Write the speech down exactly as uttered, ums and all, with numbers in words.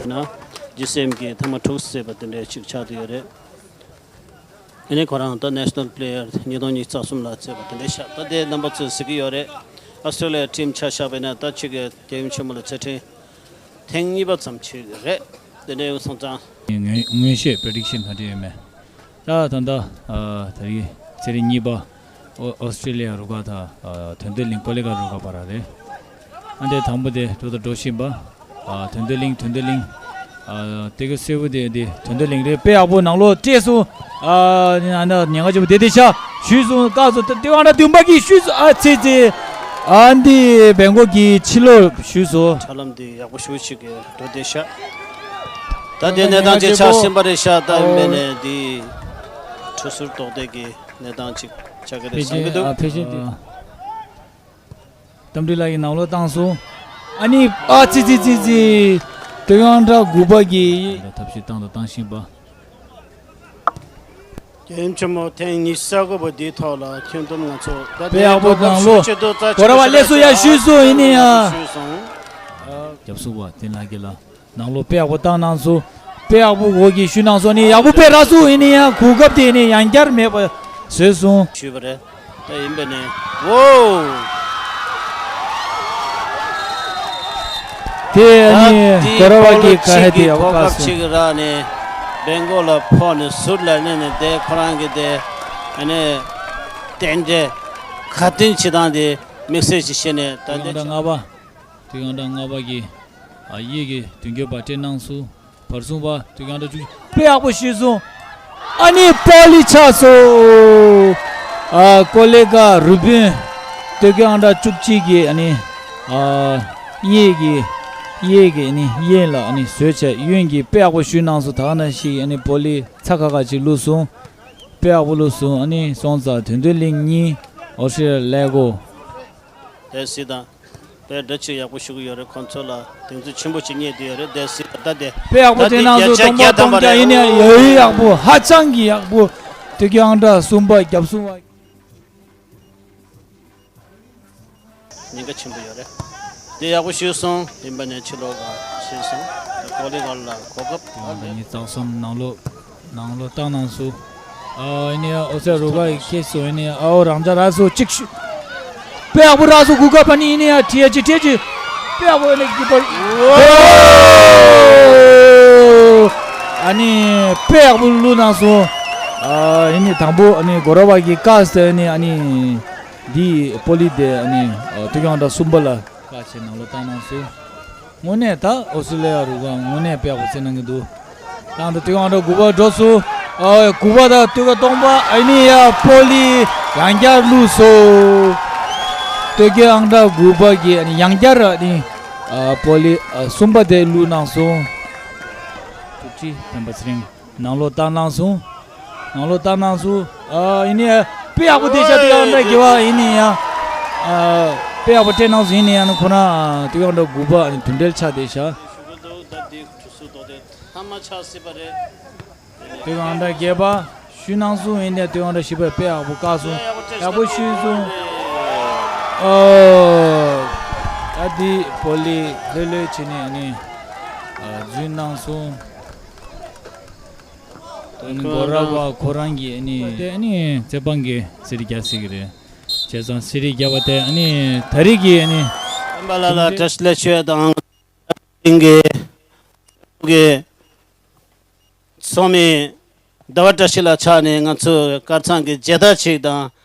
ན་ཇི་སི་ཨེམ་གྱི་ཐེངས་མ་དྲུག་བརྩེགས་པ་དེ་འདྲའི་ཅིག་ཆགས་བསྡད་ཡོད་རེད། ཨ་ནི་ཁོ་རང་ད་National Player ཉིས་སྟོང་ཉི་ཤུ་རྩ་གསུམ་ལ་བརྩེགས་པ་དེ་འདྲའི་ཤག་ད་དེ་རྣམ་པ་ཚོས་གཟིགས་ཀྱི་ཡོད་རེད། ཨོ་སི་ཀྲི་ལི་ཡ་ཊིམ་ཆ་བཞག་པ་ཡིན་ན་ད་ཅིག་གི་རྒྱལ་ཡུམ་ཆེན་མོ་ལ་རྩེད་འགྲན་ཐེངས་གཉིས་པ་ཙམ་བྱེད་ཀྱི་རེད། དེ་འདྲ་ཡོང་སོང་ཙང་། ངན་ངན་ཤོས་པེ་རེ་ཌིག་ཤན་ག་འདྲ་ཡོད་མེད། ད་ད་ལྟ་ཨ་ད་རེས་རྩེད་རིགས་གཉིས་པ་ཨོ་ཨོ་སི་ཀྲི་ལི་ཡ་རུ་ཁག་དང་ཨ་དོན་ལྡན་གླིང་ཀོ་ལི་གྷལ་རུ་ཁག་བར་རེད། ཨ་འདྲའི་དང་པོ་དེ་འགྲོ་དང་འགྲོ་བཞིན་པ། ཨ་དོན་ལྡན་གླིང་དོན་ལྡན་གླིང་། ཨ་དེ་གི་སེར་པོ་དེ་དེ་དོན་ལྡན་གླིང་རེད། དཔེ་ཡག་པོ་ནང་ལོགས་སྤྲད་སོང་། ཨ་ཨ་ཉེན་ཁ་ཆེན་པོ་དེ་དེ་ཤ་ཞུས་སོང་། བཀག་སོང་། དེ་དེ་ཨང་གྲངས་བདུན་པ་གིས་ཞུས་སོང་། ཨ་ཚེ་ཚེ། ཨ་འདི་བེང་ཀོག་གི་ཕྱི་ལོགས་ཞུས་སོང་། ཁྲ་ལམ་འདི་ཡག་པོ་ཞེ་པོ་ཅིག་གི་འགྲོ་བསྡད་ཤག་ད་ལྟའི་གནས་སྟངས་ཅིག་ཆགས་ཟིན་པ་རེད་ཤག་ད་ཡིན་པས་ནས་འདི་ཁྲུ་ཟུར་རྡོག་རྡེག་གི་གནས་སྟངས་ཅིག་ཆགས་ཀྱི་རེད་བསམ་གྱི་འདུག་ཕལ་ཆེར་དེ། རྟ་མགྲིན་ལགས་ཀྱིས་ནང་ལོགས་བཏང་སོང་། ཨ་ནི་ཨ་ཙི་ཙི་ཙི་ཙི། སྟོད་གཡང་གྲགས་དགུ་པ་གིས། ཐབས་ཤེས་བཏང་དང་བཏང་བཞིན་པ། རྒྱལ་ཡུམ་ཆེན་མོ་ཐེངས་ཉི་ཤུ་རྩ་དགུ་པ་འདིའི་ཐོག་ལ་ཁྱོན་བསྡོམས་ང་ཚོ་ད་དཔེ་ཡག་པོ་ནང་ལོགས་ཆེད་དུ་རྩ་གོ་ར་བ་ཆེད་སླེབས་སོ་ཡ་ཞུས་སོ་ཡིན་ནི་ཡ། ཞུས་སོང་། རྒྱབ་སུ་བ་དེ་ལ་གི་ལ་ནང་ལོགས་དཔེ་ཡག་པོ་བཏང་གནང་སོ། དཔེ་ཡག་པོ་འོ་གི་ཞུས་གནང་སོ་ནི་ཡག་པོ་དཔེ་རག་སོ་ཡིན་ནི་ཡ། གོ་སྐབས་དེ་ནི་ཡང་བསྐྱར་མེད་པ་བཟོས་སོང་། ཞུས་པ་རེད། ད་ཡིན་པ་ནི། ཝོ། དེ་ཨ་ནི་ད་གོ་ར་བ་གི་ཁ་ཧེ་དེ་ཡག་པོ་བཀག་སོང་། གཅིག་ར་ནི་བེང་ཀོག་ལ་ཕོག་ནས་ཟུར་ལ་སླེབས་ནས་དེ་ཁོ་རང་གི་དེ་ཨ་ནི་རྟེན་འབྲེལ་ཁ་འདོན་བྱེད་སྟངས་དེ་དམིགས་བསལ་ཞིག་བྱས་ནས་ད་དེ་ལྔ་པ། དུས་ཁང་གྲངས་ལྔ་པ་གི་ཨ་གཡས་ཀྱི་མདུན་སྐྱོད་པ་སྤྲད་གནང་སོང་། བར་གསུམ་པ་དུས་ཁང་གྲངས་བཅུ་གཅིག་དཔེ་ཡག་པོ་ཞུས་སོང་། ཨ་ནི་པོ་ལི་ཆགས་སོང་། ཨ་ཀོ་ལེ་གྷལ་རུ་དཔོན། དུས་ཁང་གྲངས་བཅུ་གཅིག་གི་ཨ་ནི་ཨ་གཡས་ཀྱི་གཡས་ཀྱི་ཨ་ནི་གཡས་ལ་ཨ་ནི་བཟོས་བྱས་གཡོན་གྱི་དཔེ་ཡག་པོ་ཞུས་གནང་སོང་། ད་ག་ནང་བཞིན་ཨ་ནི་པོ་ལི་ཚ་ཁ་ཁ་ཅིག་བླུགས་སོང་། དཔེ་ཡག་པོ་བླུགས་སོང་། ཨ་ནི་སོང་ཙང་དོན་ལྡན་གླིང་གཉིས་ཨོ་སི་ཀྲི་ལི་ཡ་ལས་སྒོ། དེ་སྲིད་དང་། དཔེ་འདྲ་ཅིག་ཡག་པོ་ཞུ་གི་ཡོད་རེད། ཁོང་ཚོ་ལ་གདེང་ཚོད་ཆེན་པོ་ཅིག་རྙེད་བསྡད་ཡོད་རེད། དེ་སྲིད་ད་དེ་དཔེ་ཡག་པོ་ད་དེ་དེ་ནང་བརྒྱ་ཆ་བཟོ་སྟོང་བརྒྱ་པ་ཐམ་སྟོང་པ་རེད། རེད། ཨ་ནི་ཡ་ཡ་ཡ་ཡག་པོ་ཧ་ཅང་གི་ཡག་པོ། དུས་ཁང་གྲངས་གསུམ་པ་རྒྱབ་གསུམ་པ། ཉེན་ཁ་ཆེན་པོ་ཡོད་རེད། དེ་ཡག་པོ་ཞུས་སོང་། ཡིན་པ་ནས་ཕྱི་ལོགས་ལ་ཕྱིན་སོང་། ད་ཀོ་ལི་གྷལ་ལ་གོ་སྐབས་ད་ལེན། ཉི་ཤུ་རྩ་གསུམ་ནང་ལོགས་ནང་ལོགས་བཏང་གནང་སོང་། ཨ་ཨ་ནི་ཨོ་སེ་རུ་ཁག་གིས་ཁྱེར་སོང་། ཨ་ནི་ཨའོ་རང་འཇགས་རག་སོང་། གཅིག་ཤུ། དཔེ་ཡག་པོ་རག་སོང་། གོ་སྐབས། ཨ་ནི་ཨ་ནི་ཡ་ཁྲི་ཡ་གཅིག་ཁྲི་གཅིག་དཔེ་ཡག་པོ། ཨ་ནི་གི་པར། ཨ་ནི་དཔེ་ཡག་པོ་བླུགས་གནང་སོང་། ཨ་ཨ་ནི་དང་པོ་ཨ་ནི་གོ་ར་བ་གིས་བཀག་སྟེ་ཨ་ནི་ཨ་ནི་འདི་པོ་ལི་དེ་ཨ་ནི་ཨ་དུས་ཁང་གྲངས་གསུམ་པ་ལ་བཀག་བྱས་ནང་ལོགས་བཏང་གནང་སོང་། དངོས་གནས་ད་ཨོ་སི་ཀྲི་ལི་ཡ་རུ་ཁག་དངོས་གནས་དཔེ་ཡག་པོ་རྩེད་གནང་གི་འདུག་ད་ལྟ་དུས་ཁང་གྲངས་དགུ་པ་འགྲོ་སོང་། ཨ་དགུ་པ་དང་དུས་ཁང་སྟོང་པ། ཨ་ནི་ཡ་པོ་ལི་ཡང་བསྐྱར་བླུགས་སོང་། དུས་ཁང་གྲངས་དགུ་པ་གིས་ཨ་ནི་ཡང་བསྐྱར་ཨ་ནི་ཨ་པོ་ལི་ཨ་གསུམ་པ་དེ་བླུགས་གནང་སོང་། ཐུགས་རྗེ་ཆེ། སྤེན་པ་ཚེ་རིང་། ནང་ལོགས་བཏང་གནང་སོང་། ནང་ལོགས་བཏང་གནང་སོང་། ཨ་ཡིན་ནའི་དཔེ་ཡག་པོ་བསྡད་ཤག་དུས་ཁང་གྲངས་བརྒྱད་པ་ཡིན་ནའི་ཡང་། ཨ་དཔེ་ཡག་པོ་སྤྲད་གནང་སོང་། ཡིན་ནའི་ཡང་ཁོ་རང་ཨ་དུས་ཁང་གྲངས་དགུ་པ་ཨ་ནི་དོན་འབྲེལ་ཆགས་བསྡད་ཤག་དུས་ཁང་གྲངས་བརྒྱད་པ་ཞུས་གནང་སོང་། ཡིན་ནའི་དུས་ཁང་གྲངས་བཞི་པ་དཔེ་ཡག་པོ་བཀག་སོང་། ཡག་པོ་ཞུས་སོང་། ཨོ། ད་འདི་པོ་ལི་ལྷོད་ལྷོད་བྱས་ནས་ཨ་ནི་ཨ་རྫུན་གནང་སོང་། ཨ་ནི་གོ་ར་བ་ཁོ་རང་གིས་ཨ་ནི་དེ་ཨ་ནི་རྩེད་སྤང་གི་སི་རི་རྒྱག་སྲིད་ཀྱི་རེད། བྱས་ཙང་སི་རི་རྒྱབ་པ་དེ་ཨ་ནི་ད་རེས་ཀྱི་ཨ་ནི་སྤེན་པ་ལགས་ལ་བཀྲ་ཤིས་བདེ་ལེགས་ཞུ་ཡ་དང་། གླིང་གི་གི་ཚོགས་མི་ཟླ་བ་བཀྲ་ཤིས་ལགས་ཕྱག་ནས་ང་ཚོའི་དཀར་ཚང་གི་མཇལ་དར་ཅིག་དང་